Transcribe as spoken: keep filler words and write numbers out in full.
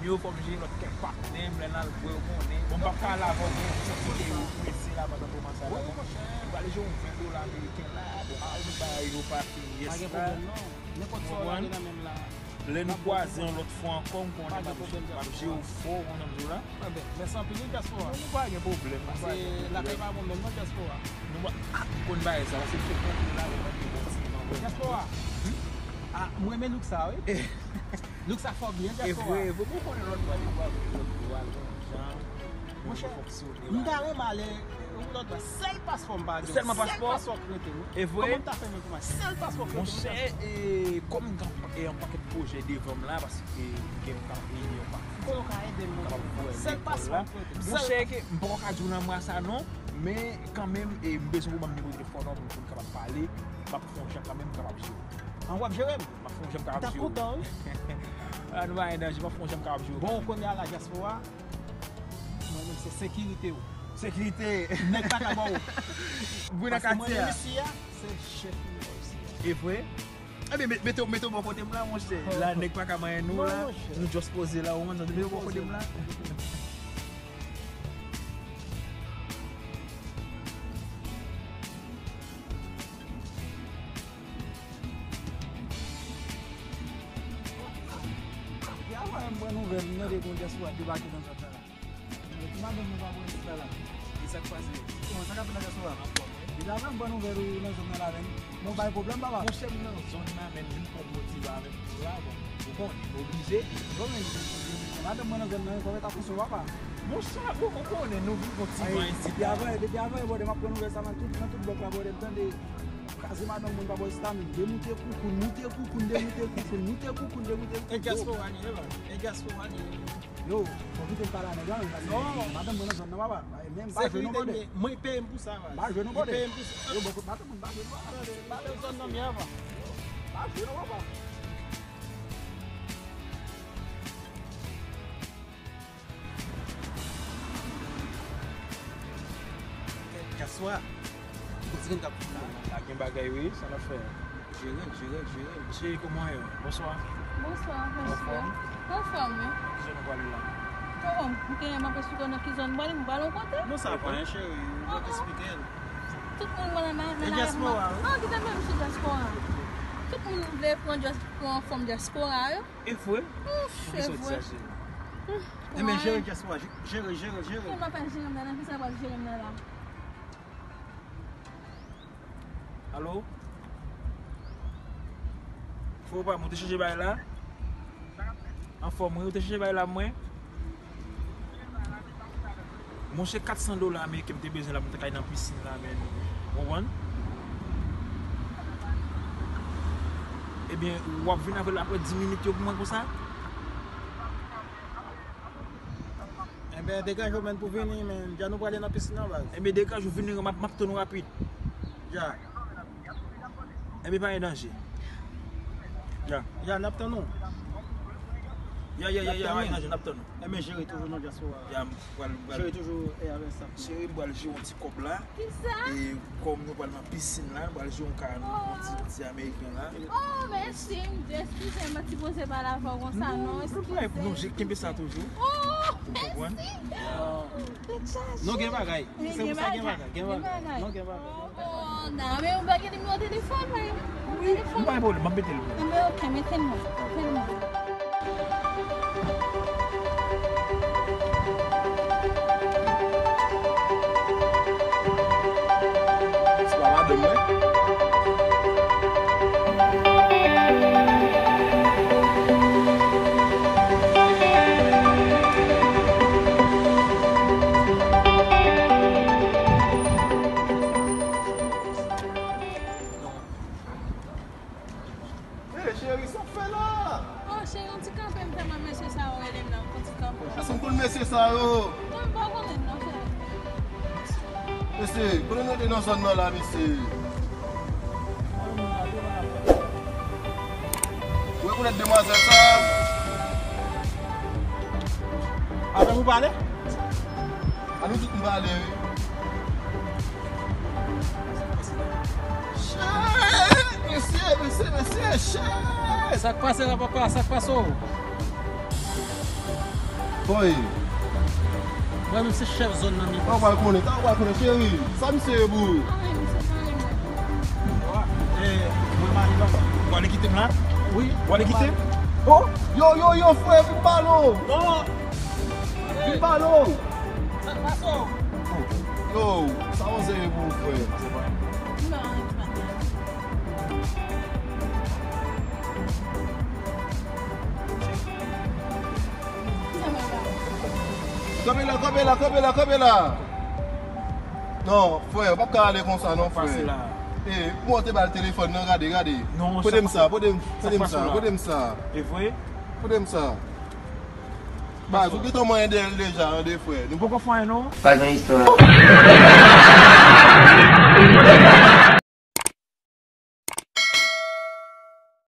Yo, fò m jere lòt kèk patnè m, lè n al bwè, ou konnen. Bon, m p ap pale avè w, men m santi ke ou prese la pandan moman sa la. Wi, monchè. M prale jere yon ven dola ameriken la. Bon, al bay yo pa fini. Yes, la. Pa gen pwoblèm, non. Nenpòt sa w lage nan men m la. Lè nou kwaze yon lòt fwa ankò, m konnen m ap jere w fò, ou konn sa m di w la. Mèsi anpil, wi, dyaspora. Nou pa gen pwoblèm, nou pa gen pwoblèm. Lakay pa bon menm, non, dyaspora. Nou pa, ah, m konn bagay sa, paske m te pran kou la, mwen, mwen te bon ti manman. Dyaspora. Ah, m renmen look sa, wi. Look sa fò byen, dyaspora. E vre, e vre, bon, konnen lòt bò, lòt bò, lòt bò, lòt bò, jan. Monchè, m ta renmen ale yon lòt bò. Sèl paspò m pa gen. Sèlman paspò? Sèl paspò k rete, wi. E vre? Kòman m ta fè menm pou mwen? Sèl paspò k rete. Monchè, e, kòm m gen, e, yon pakèt pwojè devan m la, paske gen yon ka ede yon pakèt. Kòman w ka ede m? Sèl paspò k rete. Monchè, ke m poko ka di w nan mwa sa non, men kanmenm, e, m bezwen pou ban m nimewo telefòn nan pou m kapab pale, m ap fè yon jan kanmenm m kapab jere. An, w ap jere m? M ap fè yon jan m kapab jere w. M t ap kontan, wi. Ah, nou pa gen danje, m ap fè yon jan m kapab jere w. Bon, kounye a la, dyaspora, mwen menm se sekirite w. Sekirite. Nèg pa ka ba w. Bri nan katye a. Paske mwen menm isi a, se chèf mwen isi a. E vre? Ebyen, met-, mete w, mete w bò kote m la, monchè. La, nèg pa ka manyen nou la. Non, monchè. Nou just poze la, ou konprann, mete w bò kote m la. Depi avan m pran nouvèl, m tande gon dyaspora debake nan zòn sa la. Ti madanm mwen pa bò isit la la. E sa k pase? Bon, sa k ap fèt nan dyaspora? Depi avan m pran nouvèl ou nan zòn nan la menm, men w bay pwoblèm, papa. Monchè, m nan zòn nan, men m vin pran gwo ti ba avèk nou la, bon, ou konnen, oblije. Bon, men, madanm mwen nan zòn nan, fò w fè atansyon, papa. Monchè, bon, ou konnen, nou vin pran ti ba isit la. Depi avan, depi avan, brother, m ap pran nouvèl sa nan tout, nan tout blòk la, brother, m tande. Kraze madanm moun pa bò isit la menm. Demoute koukoun, moute koukoun, demoute koukoun, moute koukoun, demoute koukoun. E dyaspora li ye, baz. E dyaspora li ye. Yo, fò kite m pale a nèg la menm, paske madanm mwen nan zòn nan, papa. Men m pa jwe non, brother. Mwen peye m pou sa, baz. M pa jwe non, brother. Li peye m pou sa. Yo, bò kot madanm mwen, m pa jwe non, papa. Madanm zòn nan m ye, papa. M pa jwe non, papa. Dyaspora. Kote gen kap la? La gen bagay wi, sa n ap fè? Jere l, jere l, jere l. Cheri, kòman w ye? Bonswa. Bonswa, mesye. Anfòm? Anfòm, wi. Ki zòn ou prale la? Kòman? M genyen m ap esplike w nan ki zòn m prale, m prale yon kote. Non, sa pa anyen, cheri. Ou ap esplike l. Tout moun mwen nan nan. E dyaspora, wi. Ah, kite m menm sou dyaspora. Tout moun vle pran dyaspora, pran fòm dyaspora yo. E vre? Ouf, e vre. Enben, jere dyaspora, jere, jere, jere. Kòman pa jere m nan, nan ki sa pral jere m nan la? Alo? Fò pa mwen, ou te chèche bay la? Anfòm, wi, ou te chèche bay la mwen? Monchè, kat san dola ameriken m te bezwen la pou m te ka al nan pisin la, men. Ou konprann? Ebyen, w ap vin avè l apre dis minit yo pou mwen konsa? Enben, degaje w, men, pou vini, men. Dja nou prale nan pisin nan, baz. Enben, degaje w, vini, m ap, m ap tann ou rapid. Dja. Enben, pa gen danje. Dja. Ya, n ap tann ou. Ya, ya, ya, ya, pa gen danje, n ap tann ou. Enben, jere toujou nan dyaspora. Ya, m pral, pral. Jere toujou, e avè sa. Cheri, m pral jere yon ti kòb la. Kisa? E kòm nou pral nan pisin la, nou pral jere yon ka, yon ti, ti ameriken la. Oh, mèsi, m eskize m, m pa t sipoze pale avè w konsa, non, eskize. Non, kenbe sa toujou. Oh, mèsi. Nou gen bagay. Se pou sa gen bagay, gen bagay. Non, gen bagay. Oh, nan, men ou pa gen nimewo telefòn mwen. Wi, m pa gen pwoblèm, m ap mete l pou ou. Enben, ok, mete l non. Mete l non. Se pa madanm mwen. Hey, cheri, sa w fè la? Oh, cheri, yon ti kanpe m fè mwen mesye sa yo rele m nan, yon ti kanpe. Èske w konn mesye sa yo? Non, m pa konnen non, cheri. Mesye, konnen nou te nan zòn nan la, mesye. Ou rekonèt demwazèl sa? Avè m ou pale? A nou tout m pale, wi. Shit! Mesye, mesye, mesye, shit! Sa k pase la, papa? Sa k pase w? Boy. Mwen menm se chèf zòn nan. Ou pral konnen, ou pral konnen, cheri. Sa misye ye pou ou? Eh, mwen mari papa. Ou ale kite m la? Wi. Ou ale kite m? Oh! Yo, yo, yo, frè, vin pale w. Non. Vin pale w. Sa k pase w? Yo, sa w se ye pou ou, frè? Non, anyen, ti maten. Kanpe la, kanpe la, kanpe la, kanpe la. Non, frè, ou p ap ka ale konsa non, frè. Pase la. Eh, ou te ba l telefòn nan, gade, gade. Non, pote m sa, pote m, pote m sa, pote m sa. E vre? Pote m sa. Baz, ou gentan manyen dèyè l deja, an de frè. Nou poko fè anyen non. Pa gen istwa.